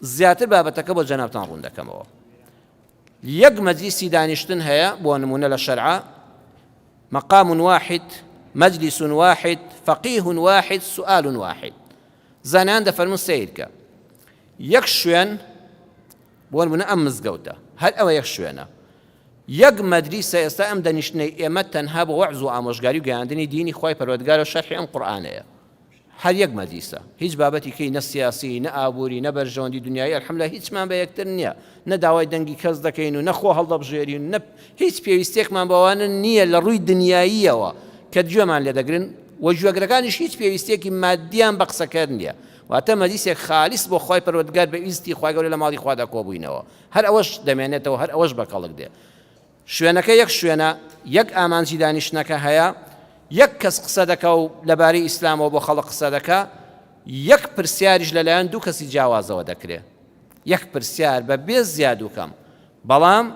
زیاتر بابەتەکە بۆ جەنابتان ڕوون دەکەمەوە. یەک مەجلیسی دانیشتن هەیە بۆ نمونە لە شەرعا مقام واحد مجلس واحد فقيه واحد سؤال واحد زانایان دەفەرمون سەیرکە یەک شوێن بۆ نمونە ئەم مزگەوتە هەر ئەوە یەک شوێنە یەک مەجلیسە ئێستا ئەم دەنیشتنەی ئێمە تەنها بۆ وەعز و ئامۆژگاری و گەیاندنی دینی خوای پەروەردگارە و شەرحی ئەم قورئانەیە هەر یەک مەجلیسە هیچ بابەتی کەی نە سیاسی نە ئابووری نە بەرژەوەندی دنیایی الحمدلله هیچمان بە یەکتر نییە نە داوای دەنگی کەس دەکەین و نە خۆ هەڵدەبژێرین نە هیچ پێویستێکمان بەوانە نییە لە ڕووی دنیاییەوە کە گوێمان لێ دەگرن و گوێگرەکانیش هیچ پێویستێکی مادیان بە قسەکەر نییە واتە مەجلیسێک خالیس بۆ خوای پەروەردگار بە ئیزنی خوای گەورە لە ماڵی خوادا کۆبووینەوە هەر ئەوەش دەمێنێتەوە هەر ئەوەش بە کەڵک دێ شوێنەکە یەک شوێنە، یەک ئامانجی دانیشتنەکە هەیە، یەک کەس قسە دەکا و لەبارەی ئیسلامەوە بۆ خەڵک قسە دەکا، یەک پرسیاریش لەلایەن دوو کەسی جیاوازەوە دەکرێ. یەک پرسیار بە بێ زیاد و کەم. بەڵام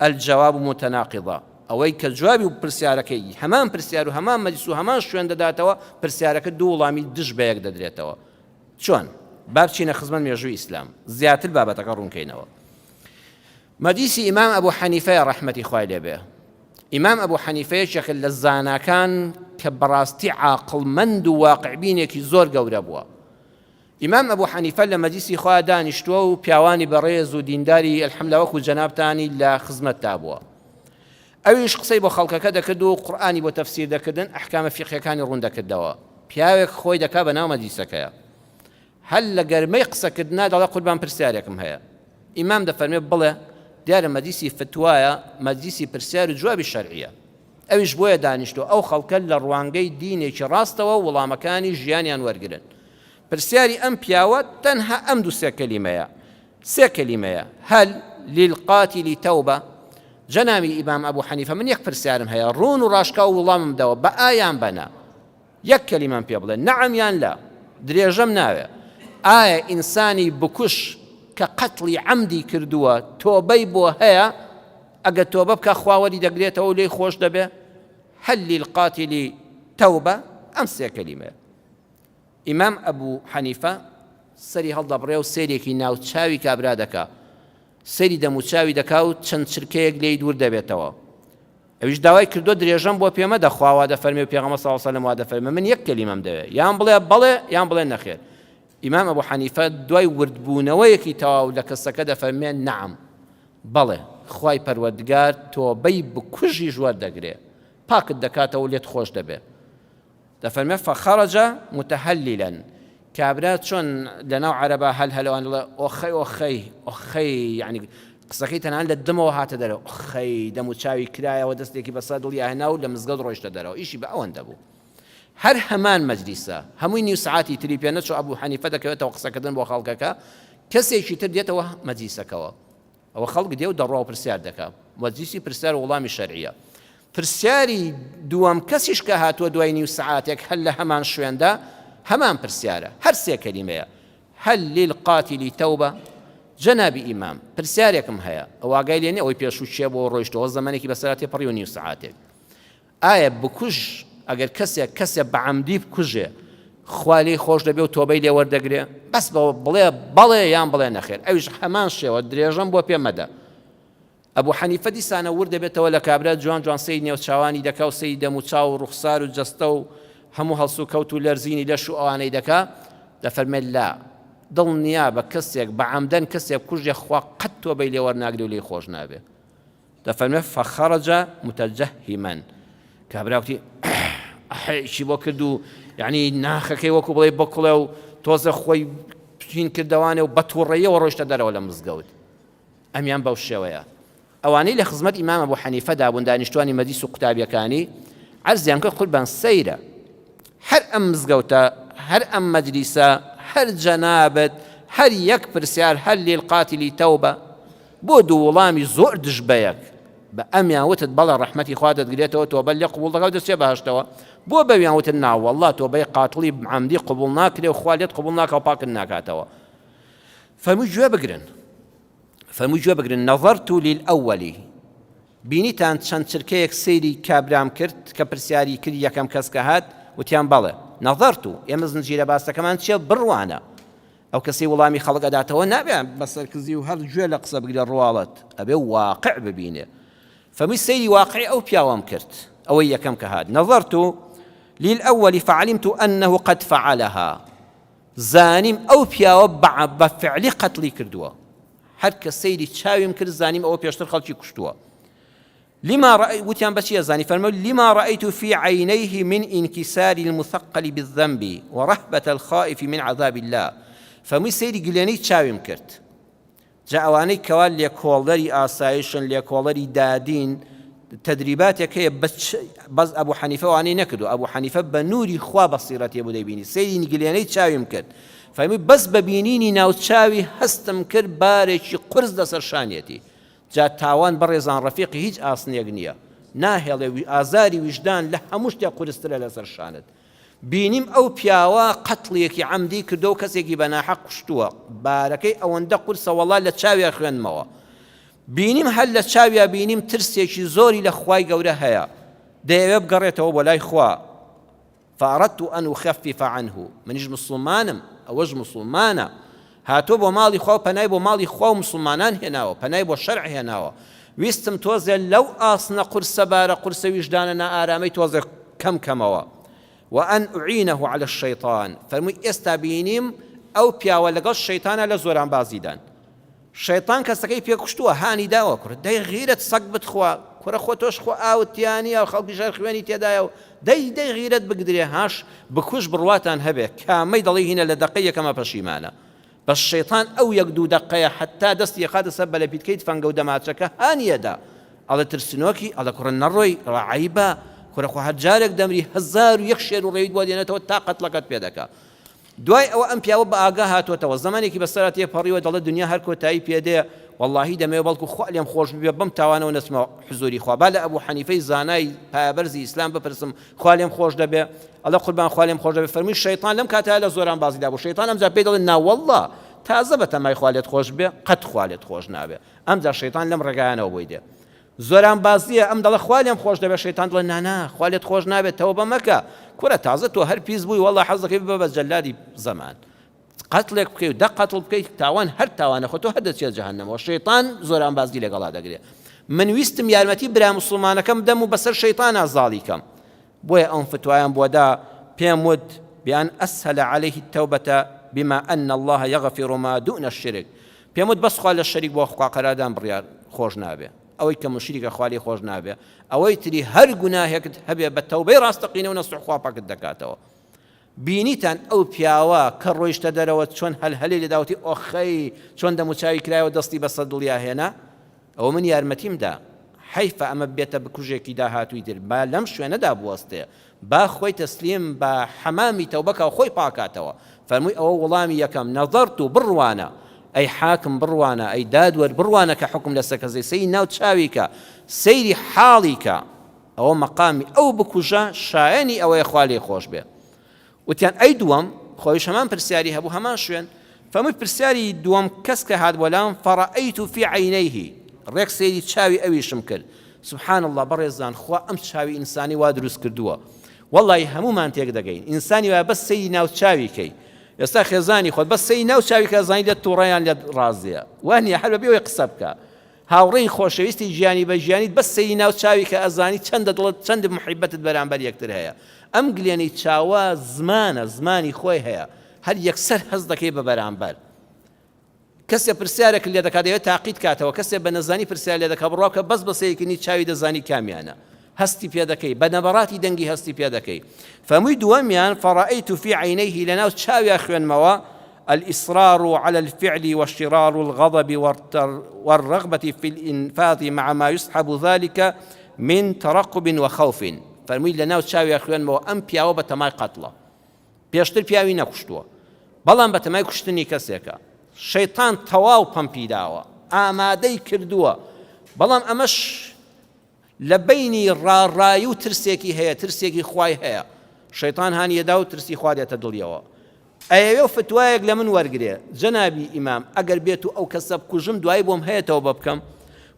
الجواب متناقضە، ئەوەی کە جوابی پرسیارەکەی هەمان پرسیار و هەمان مەجلیس و هەمان شوێن دەداتەوە، پرسیارەکە دوو وڵامی دژ بە یەک دەدرێتەوە. چۆن؟ با بچینە خزمەت مێژووی ئیسلام، زیاتر بابەتەکە ڕوونکەینەوە. مەجلیسی ئیمام ئەبو حەنیفەیە ڕەحمەتی خوای لێ بێ. ئیمام ئەبو حەنیفە یەکێکە لە زاناکان کە بەڕاستی عاقڵمەند و واقعبینێکی زۆر گەورە بووە. ئیمام ئەبو حەنیفە لە مەجلیسی خۆیا دانیشتووە و پیاوانی بەڕێز و دینداری الحمدلله وەکو جەنابتانی لە خزمەتدا بووە. ئەویش قسەی بۆ خەڵکەکە دەکرد و قورئانی بۆ تەفسیر دەکردن، ئەحکامە فیقهیەکانی ڕوون دەکردەوە. پیاوێک خۆی دەکا بە ناو مەجلیسەکەیا. هەر لە گەرمەی قسەکردنا دەڵێ قوربان پرسیارێکم هەیە. ئیمام دەفەرمێ بڵێ، دیارە مەجلیسی فتوایە، مەجلیسی پرسیار و جوابی شەرعیە. ئەویش بۆیە دانیشتووە ئەو خەڵکە لە ڕوانگەی دینێکی ڕاستەوە وڵامەکانی ژیانیان وەرگرن. پرسیاری ئەم پیاوە تەنها ئەم دوو سێ کەلیمەیە. سێ کەلیمەیە، هل للقاتل توبە؟ جەنابی ئیمام ئەبو حەنیفە من یەک پرسیارم هەیە ڕوون و ڕاشکاو وڵامم بدەوە بە ئا یان بە نا. یەک کەلیمەم پێ بڵێ نەعەم یان لا درێژەم ناوێ ئایا ئینسانی بکوش کە قەتڵی عەمدی کردووە تۆبەی بۆ هەیە ئەگە تۆبە بکە خوا وەری دەگرێتەوە و لێی خۆش دەبێ هل للقاتل توبە ئەم سێ کەلیمەیە ئیمام ئەبوو حەنیفە سەری هەڵدەبڕێ و سەیرێکی ناوچاوی کابرا دەکا سەیری دەموچاوی دەکا و چەند چرکەیەک لێی دوور دەبێتەوە ئەویش داوای کردووە درێژەم بۆ پێ مەدە خوا وا دەفەرمێ و پێغەمبەر صلی اللە علیه و سلم وا دەفەرمێ من یەک کەلیمەم دەوێ یان بڵێ بەڵێ یان بڵێ نەخێر ئیمام ئەبو حەنیفە دوای وردبوونەوەیەکی تەواو لە کەسەکە دەفەرمێ نەعم بەڵێ خوای پەروەردگار تۆبەی بکوژیش وەردەگرێ پاکت دەکاتەوە و لێت خۆش دەبێ دەفەرمێ فخرج متهللا کابرا چۆن لەناو عەرەبا هەل هەلەوان دەڵێ ئۆخەی ئۆخەی ئۆخەی یعنی قسەکەی تەنان لە دەمەوە هاتە دەرەوە ئۆخەی دەم و چاوی کرایەوە دەستێکی بەسەر دڵی هێنا و لە مزگەوت ڕۆیشتە دەرەوە ئیشی بە ئەوەندە بوو هەر هەمان مەجلیسە هەمووی نیو سعاتی تری پێ نەچوو ئەبوو حەنیفە دەکەوێتەوە قسەکردن بۆ خەڵکەکە کەسێکی تر دێتەوە مەجلیسەکەوە ئەوە خەڵک دێ و دەڕوا و پرسیار دەکا. مەجلیسی پرسیار و وڵامی شەرعیە. پرسیاری دووەم کەسیش کە هاتووە دوای نیو سەعاتێک هەر لە هەمان شوێندا هەمان پرسیارە، هەر سێ کەلیمەیە، هل للقاتل توبە؟ جەنابی ئیمام پرسیارێکم هەیە، ئەو ئاگای لێ نیە ئەوەی پێشوو کێ بووە و ڕۆیشتووە، زەمەنێکی بەسەرا تێپەڕیوە نیو سەعاتێک. ئایا بکوژ ئەگەر کەسێک کەسێ بە عەمدی بکوژێ خوا لێی خۆش دەبێ و تۆبەی لێ وەردەگرێ؟ بەس بەوە بڵێ بەڵێ یان بڵێ نەخێر ئەویش هەمان شێوە درێژەم بۆ پێ مەدە. ئەبو حەنیفە دیسانە ورد دەبێتەوە لە کابرا جوان جوان سەیری نێوچاوانی دەکا و سەیری دەم و چاو و ڕوخسار و جەستە و هەموو هەڵسوکەوت و لەرزینی لەش و ئەوانەی دەکا دەفەرمێ لا دڵنیابە کەسێک بە عەمدەن کەسێک بکوژێ خوا قەت تۆبەی لێ وەرناگرێ و لێی خۆش نابێ. دەفەرمێ فخرج متجهما کابرا وتی ئەحێکی بۆ کرد و یعنی ناخەکەی وەکو بڵێ بکڵێ و تۆزە خۆی پین کردەوانێ و بە تووڕەیەوە ڕۆیشتە دەرەوە لە مزگەوت ئەمیان بەو شێوەیە ئەوانەی لە خزمەت ئیمام ئەبوو حەنیفەدا بوون دانیشتوانی مەجلیس و قوتابیەکانی عەرزیان کرد قوربان سەیرە هەر ئەم مزگەوتە هەر ئەم مەجلیسە هەر جەنابت هەر یەک پرسیار هەر لیلقاتلی تەوبە بۆ دوو وڵامی زۆر دژ بەیەک؟ بە ئەمیان وتت بەڵێ ڕەحمەتی خوا دەتگرێتەوە تۆبە لێ قبوڵ دەکا و دەچێ بەهەشتەوە، بۆ بەویان وتت نا وەڵڵا تۆبەی قاتڵی عەمدی قبوڵ ناکرێ و خوا لێت قبوڵ ناکا و پاکت ناکاتەوە. فەرمووی گوێ بگرن، فەرمووی گوێ بگرن نظرت للأول بینیتان چەند چرکەیەک سەیری کابرام کرد کە پرسیاری کرد یەکەم کەس کە هات وتیان بەڵێ نظرت ئێمە زنجیرە باسەکەمان چیە بڕوانە. ئەو کەسەی وڵامی خەڵک ئەداتەوە نابێ بە سەرکزی و هەر گوێ لە قسە بگرێ ڕواڵەت ئەبێ واقع ببینێ. فەرمووی سەیری واقعی ئەو پیاوەم کرد ئەوەی یەکەم کە هات نظرت للأول فعلمت أنه قد فعلها زانیم ئەو پیاوە بە فعلی قەتڵی کردووە هەر کە سەیری چاویم کرد زانیم ئەوە پێشتر خەڵکی کوشتووە لما رأي وتیان بەچی ئەزانی فەرموو لما رأيت في عينيه من انكسار المثقل بالذنب ورهبة الخائف من عذاب الله فەرمووی سەیری گلێنەی چاویم کرد جا ئەوانەی کەوا لێکۆڵەری ئاسایشن لێکۆڵەری دادین تدریباتێک هەیە بەس ئەبوو حەنیفە وانەی نەکردو ئەبوو حەنیفە بە نوری خوا بەسیرەتێ بوو دەیبینی سەیری گلێنەی چاویم کرد فەرمووی بەس بە بینینی ناوچاوی هەستم کرد بارێکی قورس لەسەر شانیەتی جا تاوان بەڕێزان ڕەفیقی هیچ ئاسنێک نییە ناهێڵێ ئازاری ویژدان لە هەموو شتێک قورسترە لەسەر شانت بینیم ئەو پیاوە قەتڵێکی عەمدی کردووە و کەسێکی بە ناحەق کوشتووە بارەکەی ئەوەندە قورسە وەڵا لە چاویا خوێندمەوە بینیم هەر لە چاویا بینیم ترسێکی زۆری لە خوای گەورە هەیە دەیەوێ بگەڕێتەوە بۆ لای خوا فأردت أن أخفف عنه منیش مسلمانم ئەوەش مسلمانە هاتووە بۆ ماڵی خوا و پەنای بۆ ماڵی خوا و مسوڵمانان هێناوە، پەنای بۆ شەرع هێناوە، ویستم تۆزێ لەو ئاسنە قورسە بارە قورسە ویژدانە نائارامەی تۆزێ کەم کەمەوە، وأن أعينه على الشیطان، فەرمووی ئێستا بینیم ئەو پیاوە لەگەڵ شەیتانا لە زۆرانبازیدان، شەیتان کەسەکەی پێ کوشتووە، هانی داوە، کوڕە دەی غیرەت سەگ بتخوا، کوڕە خۆ تۆش خۆ ئاوت تیا نییە و خەڵکیش هەر خوێنی تێدایە و دەی دەی غیرەت بگدرێ هاش بکوژ بڕواتان هەبێ کامەی دەڵێی هینە لە دەقەی یەکەما پەشیمانە بەس شەیتان ئەو یەک دوو دەقەیە حەتا دەستی ئەخاتە سەر بەلەپیتکەی تفەنگە و دەماچەکە هانیەدا ئەڵێ ترسنۆکی ئەڵێ کوڕە نەڕۆی ئەڵێ عەیبە کوڕە خۆ هەر جارێک دەمری 1001 شێر و ڕێویت بۆ دێنێتەوە تا قەتڵەکەت پێ دەکا دوای ئەوە ئەم پیاوە بە ئاگا هاتۆتەوە، زەمەنێکی بەسەرا تێپەڕیوە، دەڵێ دنیا هەر کۆتایی پێ دێ، وەڵڵاهی دەمەوێ بەڵکو خوا لێم خۆش ببێ بەم تاوانەوە نەچمە حزوری خوا، با لە ئەبو حەنیفەی زانای پایەبەرزی ئیسلام بپرسم خوا لێم خۆش دەبێ؟ ئەڵێ قوربان خوا لێم خۆش دەبێ، فەرمووی شەیتان لەم کاتەیا لە زۆرانبازیدا بوو، شەیتان ئەمجا پێی دەڵێ ناوەڵڵا تازە بەتەمای خوا لێت خۆش ببێ، قەت خوا لێت خۆش نابێ، ئەمجا شەیتان لەم ڕێگایانەوە بۆی دێ. زۆرانبازیە ئەم دەڵێ خوا لێم خۆش دەبێ شەیتان دەڵێ نانا خوا لێت خۆش نابێت تەوبە مەکە کورە تازە تۆ هەر پیس بووی وەڵا حەز دەکەی ببە بە جەلادی زەمان قەتڵێک بکەی و دە قەتڵ بکەیت تاوان هەر تاوانە خۆ تۆ هەر دەچێت جەهەنەمەوە شەیتان زۆرانبازی لەگەڵا دەگرێ من ویستم یارمەتی برا مسلمانەکەم بدەم و بەسەر شەیتانا زاڵی کەم بۆیە ئەم فتوایان بۆ دا پێم وت بأن أسهل عليه التوبة بما أن الله يغفر ما دون الشرك پێم وت بەس خوا لە شەریک بۆ خوا قەرادان بڕیار خۆش نابێ ئەوەی کە مشریکە خوا لێی خۆش نابێ ئەوەی تری هەر گوناهێکت هەبێ بە تەوبەی ڕاستەقینە و نەسوح خوا پاکت دەکاتەوە بینیتان ئەو پیاوە کە ڕۆیشتە دەرەوە چۆن هەلهەلەی لێداوتی ئۆخەی چۆن دەموچاوی کرایەوە دەستی بەسەر دڵیا هێنا ئەوە من یارمەتیم دا حەیفە ئەمە ببێتە بکوژێکی داهاتووی تر با لەم شوێنەدا بوەستێ با خۆی تەسلیم بە حەمامی تەوبە کا و خۆی پاکاتەوە فەرمووی ئەوە وڵامی یەکەم نەزەرت و بڕوانە ئەی حاکم بڕوانە ئەی دادوەر بڕوانە کە حوکم لەسەر کەسێک سەیری ناو چاوی کە سەیری حاڵی کە ئەوە مەقامی ئەو بکوژە شایەنی ئەوەیە خوا لێی خۆش بێ وتیان ئەی دووەم؟ خۆیش هەمان پرسیاری هەبوو هەمان شوێن، فەرمووی پرسیاری دووەم کەس کە هات بۆ لام فرأیت فی عینیه ڕێک سەیری چاوی ئەویشم کرد سبحان اللە بەڕێزان خوا ئەم چاوی ئینسانی وا دروست کردووە وەڵی هەموومان تێک دەگەین ئینسانی وایە بەس سەیری ناو چاوی کەی ئێستا خێزانی خۆت بەس سەیری ناو چاوی کە زانی لێت تووڕەیان لێت ڕازیە وانە هەر بەبێ ئەوەی قسە بکە هاوڕێی خۆشەویستی گیانی بە گیانیت بەس سەیری ناو چاوی کە ئەزانی چەندە دڵت چەند موحیبەتت بەرامبەر یەکتر هەیە ئەم گلێنەی چاوە زمانە زمانی خۆی هەیە هەر یەکسەر هەست دەکەی بە بەرامبەر کەسێ پرسیارێک لێ دەکات دەیەوێت تاقیت کاتەوە کەسێ بە نەزانی پرسیار لێ دەکات بڕوا بکە بەس بە سەیرکردنی چاوی دەزانی کامیانە هەستی پێ دەکەی بە نەبەڕاتی دەنگی هەستی پێ دەکەی فەرمووی دووەمیان فرأیت فی عینیه لەناو چاویا خوێنمەوە الإصرار على الفعل واشترار الغضب والرغبة في الإنفاذ مع ما يصحب ذلك من ترقب وخوف فەرمووی لەناو چاویا خوێنمەوە ئەم پیاوە بە تەمای قەتڵە پێشتر پیاوی نەکوشتووە بەڵام بە تەمای کوشتنی کەسێکە شەیتان تەواو پەمپی داوە ئامادەی کردووە بەڵام ئەمەش لە بەینی ڕاڕایی و ترسێکی هەیە، ترسێکی خوای هەیە، شەیتان هانی ئەدا و ترسی خوا دێتە دڵیەوە. ئەیەوێ فتوایەک لە من وەرگرێ، جەنابی ئیمام ئەگەر بێتو ئەو کەسە بکوژم دوایی بۆم هەیە تەوبە بکەم؟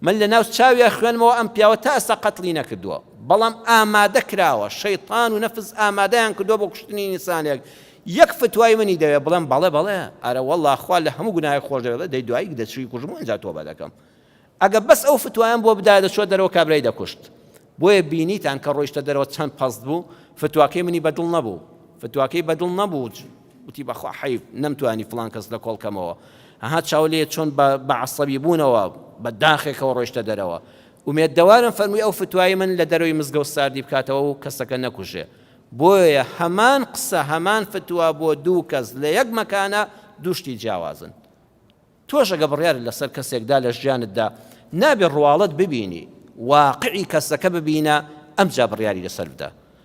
من لە ناو چاویا خوێنمەوە ئەم پیاوە تا ئێستا قەتڵی نەکردووە، بەڵام ئامادە کراوە، شەیتان و نەفس ئامادەیان کردووە بۆ کوشتنی ئینسانێک. یەک فتوای منی دەوێ بڵێم بەڵێ بەڵێ ئەرە وەڵا خوا لە هەموو گوناهێک خۆش دەوێت دەی دوایی دەچووی کوژم و ئینجا تۆبە دەکەم. ئەگە بەس ئەو فتوایەم بۆ بدایە دەچووە دەرەوە کابرای دەکوشت. بۆیە بینیتان کە ڕۆیشتە دەرەوە چەند پەست بوو، فتواکەی منی بەدڵ نەبوو. فتواکەی بەدڵ نەبوو، وتی بەخوا حەیف نەمتوانی فڵان کەس لە کۆڵ کەمەوە. ئەها چاو لێ چۆن بە عەسەبی بوونەوە بە داخێکەوە ڕۆیشتە دەرەوە. ئومێدەوارم فەرمووی ئەو فتوای من لە دەرەوەی مزگەوت ساردی بکاتەوە و کەسەکە نەکوژێ. بۆیە هەمان قسە هەمان فتوا بۆ دوو کەس لە یەک مەکانا دوو شتی جیاوازن. تۆش ئەگە بڕیارت لەسەر کەسێک دا لە ژیانتدا نابێ ڕواڵەت ببینی واقعی کەسەکە ببینە ئەمجا بڕیاری لەسەر بدە.